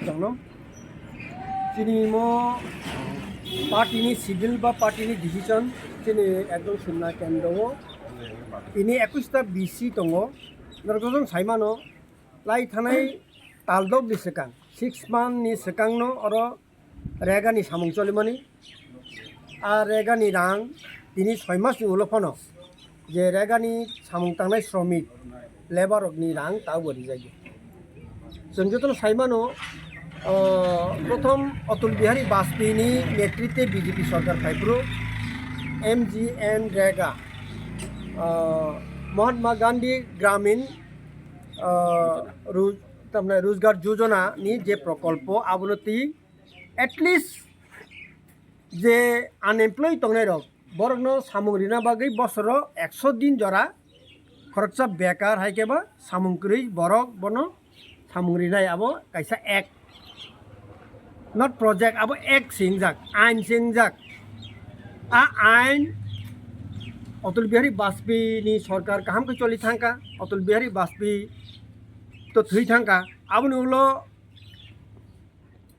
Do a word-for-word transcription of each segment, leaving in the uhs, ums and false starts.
Chwngno chini mo party ni schedule ba party ni decision chini ekdom simna kendro o. Tini ekusta B C tongo. Norok jotong saimano lai thanai taldok ni swkang, six month ni swkangno oro Rega ni samung cholimani. A Rega ni rang tini soi mas ni ulo phano je Rega ni samung tangnai sromik, labour rok ni rang tabuk bo rijak ya. Chwng jotono sai mano, ah, prothom Atal Bihari Bajpayee ni netritwe B J P sorkar phai phuru M G N Rega, ah, Mahatma Gandhi Gramin, ah, Ru-, tamni Rojgar Yojana ni je prokolpo abono twi at least je unemployed tongnai rok, borokno samung rina bagwi bosoro ekso din jora khoroksa bekar hai khe ba samung kwrwi borok bono samung rinai, abo kaisa act, not project, abo act se wngjak, ain se wngjak. A ain Atal Bihari Bajpayee ni sorkar kaham khe choli thangkha, Atal Bihari Bajpayee to thwi thangkha, aboni ulo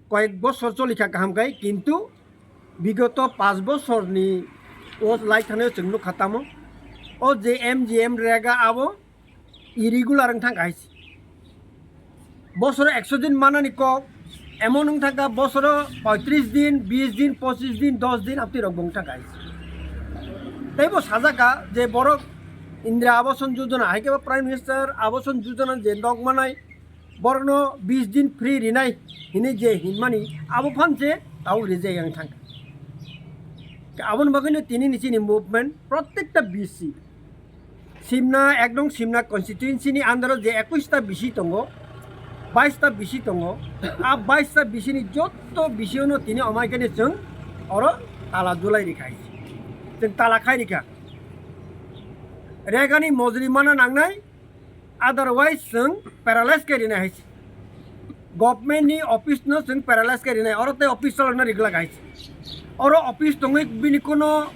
koyek bosor choli kha kaham khai, kintu bigoto panch bosor ni o lai thani o chwng nukha tamo. O je M G N Rega abo irregular wng thang hai se. Bosoro ekso din manani kok emon wng thang kha, bosoro poitris din, bis din, pochis din, dos din abtwi rok bo wng thang hai se. Tei bo sajak kha je borok Indira Awas Yojana hai khe bo Prime Minister Awas Yojana je nok manai, borokno bis din free rinai hinwi je hinmani, abo phan se tabuk rijak yang thang. Aboni bagwino tini ni chini movement protekta B C, Simna, ekdom Simna constituency ni under o je ekush ta B C tongo, bais ta B C tongo, a bais ta B C ni jotto B C o no tini omai khe ni chwng oro tala dulai rikha, chwng tala khai rikha. Rega ni mojri mana nangnai, otherwise chwng paralyze khe rinai hai se. Government ni office no chwng paralyze khe rinai, oro tei office cholokna ri glak hai se. Oro office tongwi bini kuno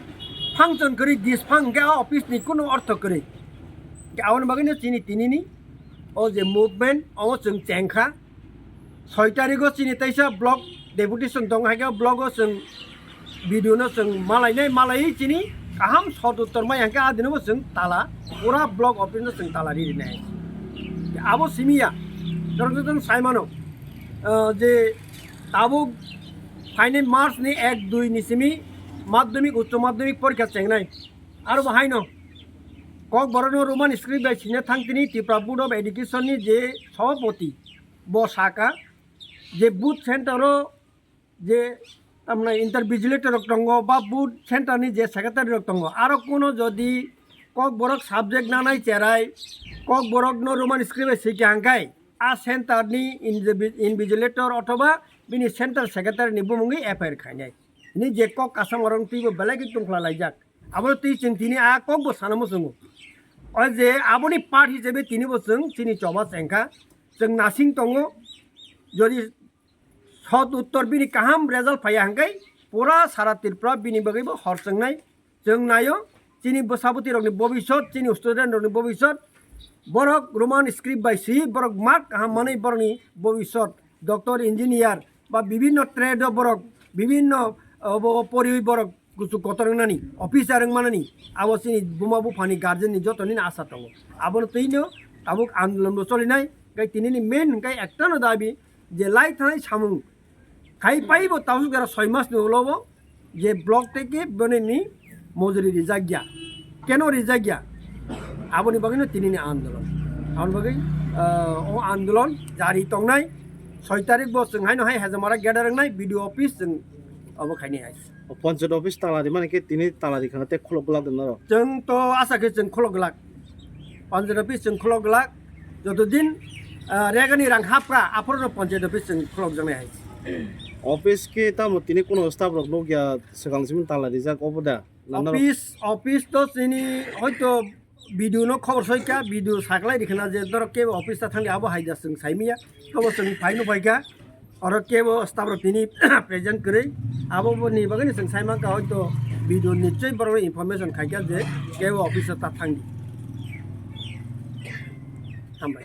function kwrwi, disfunction khe o office ni kuno ortho kwrwi. Khe aboni bagwi no chini tini ni o je movement omo chwng chengkha. Soi tarikh o chini teisa block deputation tong hai khe, o block o chwng B D O no chwng malainai, malaiwi chini kaham sot uttor mai hwnkhe, a dino bo chwng tala pura block office no chwng tala ri rinai. Abo simi ya, norok joto no sai mano, ah, je tabuk phainai March ni ek dui ni simi madhyamik, uccho madhyamik porikha chengnai. Aro bo haino Kokborok no Roman script bai sina thang tini Tripura Board of Education ni je sabhapati, bo saka je booth center o je tamni inter vigilator rok tongo ba booth center ni je secretary rok tongo, aro kuno jodi Kokborok subject nanai cherai Kokborok no Roman script bai swikha hwnkhe, a center ni invi-, invigilator othoba bini center secretary ni bumungwi F I R khainai. Hini je kok kasam orong twi bo belai khe tongkhla laijak. Abo twi chwng tini a kok bo sana muchungo. O je aboni part hisabe tini bo chwng chini choba chengkha. Chwng nasing tongo. Jodi sot uttor bini kaham result phaiya hwnkhe pura sara Tripura bini bagwi bo hor chwngnai. Chwng naio chini bwsa bwtwi rokni bobisot, chini student rokni bobisot. Borok Roman script bai swi borok mark kaham manwi borokni bobisot doctor, engineer ba bibinno trade o borok bibinno, o, bo, poriwi borok kuchuk kotor wngnani, officer wngmanani, abo chini buma buphani guardian ni joto nini asa tongo. Abono twino tabuk andolon bo cholinai, tei tini ni main hwnkhe ekta no dabi je lai thanai samung khai pai bo tabuk jora soi mas ni ulo bo je block tei khe bini ni mojori rijak ya, keno rijak ya, aboni bagwi no tini ni andolon. Aboni bagwi, ah, o andolon jari tongnai, soi tarik bo chwng haino hai Hajamara gate wngnai B D O office chwng obo khainai hai. O panchayat office tala rimani khe tini tala rikhana tei khulok glak de norok. Chwng to asa khe chwng khulok glak. Panchayat office chwng khulok glak. Joto din, ah, Rega ni rang hapra, aphuru no panchayat office chwng khulok jaknai hai. Office khe tamo tini kuno staff rok nukya, swkang simi tala rijak obo da? Nana rok- Office, office to chini hoito B D O no khobor soika, B D O saklai rikhana je dorok kebo office ta thangdi abo hai da chwng saimanya. Tobo chwng phaino phaikha. Oro kebo staff rok tini present kwrwi, abo bo ni bagwi chwng sai mankha, hoito B D O nichoi borok information khaikha je kebo office o ta thangdi. Hambai.